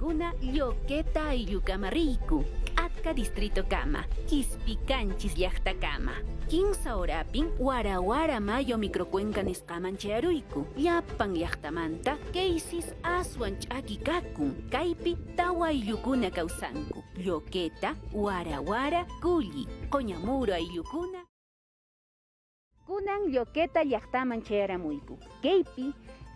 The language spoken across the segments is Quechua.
warmikuna Lloqueta ayllukama riyku, K'atka distritokama, Quispicanchis llaqtakama. Kinsa horapin Wara Wara Mayo microcuenca nisqaman chayaruyku. Llapan llaqtamanta kaysis aswan ch'aki kakun, kaypi tawa ayllukuna kawsanku, Lloqueta, Wara Wara, Kulli, Qoñamuro ayllukuna. Kunan Lloqueta llaqtaman chayaramuyku. Kaypi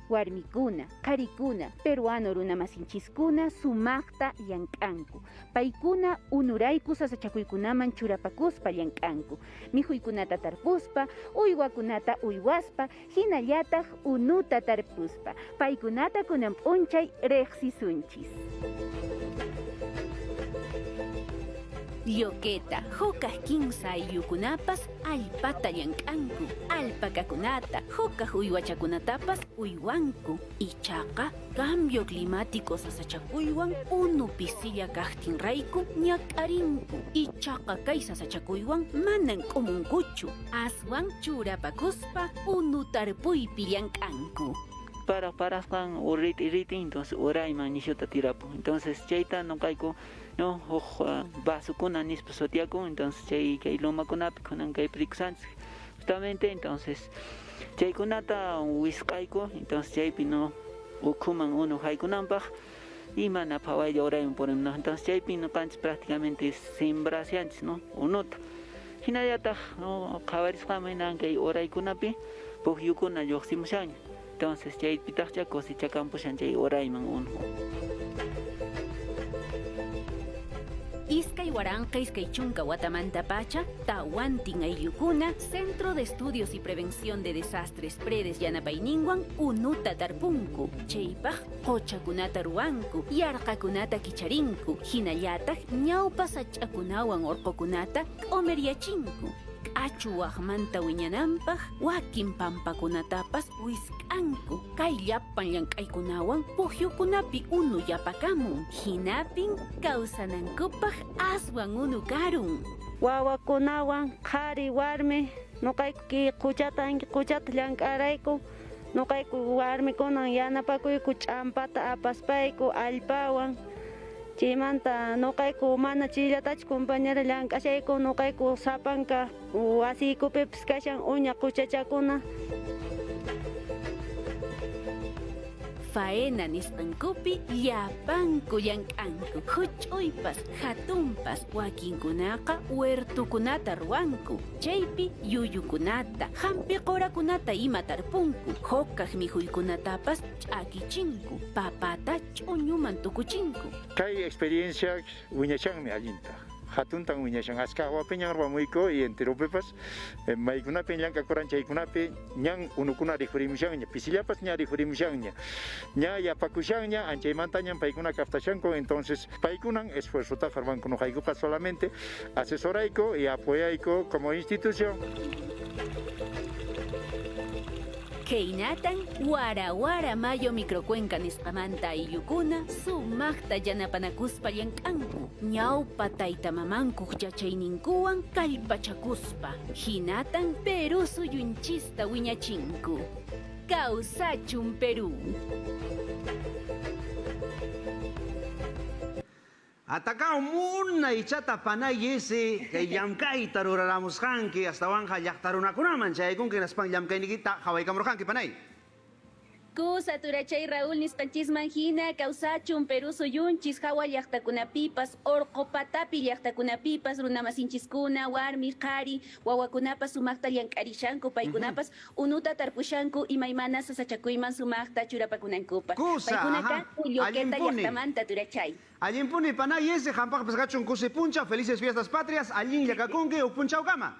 warmikuna, qharikuna, peruano runamasinchiskuna sumaqta llank'anku. Paykuna unurayku sasachakuykunaman churapakuspa llank'anku. Mikhuykunata tarpuspa, uywakunata uywaspa, hinallataq unuta tarpuspa. Paykunata kunan p'unchay riqsisunchis. Lloqueta, hukaq kinsa ayllukunapas allpata llank'anku, alpacakunata, hukaq uywachakunatapas uywanku. Ichaqa cambio climático sasachakuywan unu pisilla kaqtinrayku ñak'arinku. Ichaqa kay sasachakuywan manan k'umunkuchu, aswan churapakuspa unu tarpuypi llank'anku. Paraq parasqan rit'i ritin, entonces urayman nishuta tirapun. Entonces chayta noqayku no huk vasokuna nispa sutiyakun, entonces chay kay lomakunapi kunan kaypi rikusanchis justamente, entonces chaykunata wisq'ayku, entonces chaypi no ukhuman unu haykunanpaq y mana phawaylla urayman purimunaq. Entonces chaypi noqanchis prácticamente sembrashanchis no unuta. Hinallataq no qhawarisqaman hinan kay uraykunapi pukyukuna lluqsimushanña. Entonces chaypitaqcha cosechakanpushan chay urayman unu. 2020 watamantapacha tawantin ayllukuna Centro de Estudios y Prevención de Desastres Predes yanapayninwan unuta tarpunku, chaypaq quchakunata ruwanku, yarqakunata kicharinku, hinallataq ñawpa sach'akunawan urqukunata q'umiryachinku. K'achu waqmanta wiñananpaq wakin pampakunatapas wisk'anku. Kay llapan llank'aykunawan pujyukunapi unu yapakamun, hinapin kawsanankupaq aswan unu karun. Wawakunawan qhari warmi noqayku ki quchata anki quchata llank'arayku, noqayku warmikunan yanapakuyku ch'ampata apaspayku allpawan. Chaymanta noqayku mana chayllatachu compañera llank'ashayku, noqayku sapanka wasiykupipas kashan uña quchachakuna. Faena nisqankupi llapanku llank'anku, huch'uypas, hatunpas, wakinkunaqa huertukunata ruwanku, chaypi yuyukunata, hampi qurakunata ima tarpunku, hukaq mikhuykunatapas ch'akichinku, papata ch'uñuman tukuchinku. Kay experiencia wiñashanmi allinta, hatuntan wiñashan, askha hawapiñan ruwamuyku y enteropipas, maykunapin llank'akuran chaykunapi ñan unukuna rikhurimushanña, pisillapas ña rikhurimushanña, ña yapakushanña, anchaymantañan paykuna captashanku, entonces paykunan esfuerzotaqa ruwanku, noqaykuqa solamente asesorayku y apoyayku como institución. Khaynatan Wara Wara Mayo microcuenca nisqamanta ayllukuna sumaqta yanapanakuspa llank'anku, ñawpa tayta mamankuq yachayninkuwan kallpachakuspa, hinatan Perú suyunchista wiñachinku. Kawsachun Perú! Atakaw munaychata panay isi kay llamk'ayta ruraramusqanki, astawanqa llaqta runakunaman chayaykunki hinaspan llamk'ayniykita qhawaykamurqanki panay. Kusa turachay Raúl nisqanchisman hina kawsachun Perú suyunchis hawa llaqtakunapipas, urqu patapi llaqtakunapipas runamasinchiskuna, warmi, qhari, wawakunapas sumaqta llank'arishanku, paykunapas unuta tarpushanku imaymana sasachakuyman sumaqta churapakunankupaq. Kusa, Paykuna aha, kanku Lloqueta allinpuni. llaqtamanta turachay. Allinpuni panay isi, qampaqpas kachun kusi punchaw, felices fiestas patrias, allinlla kakunki huk punchawkama.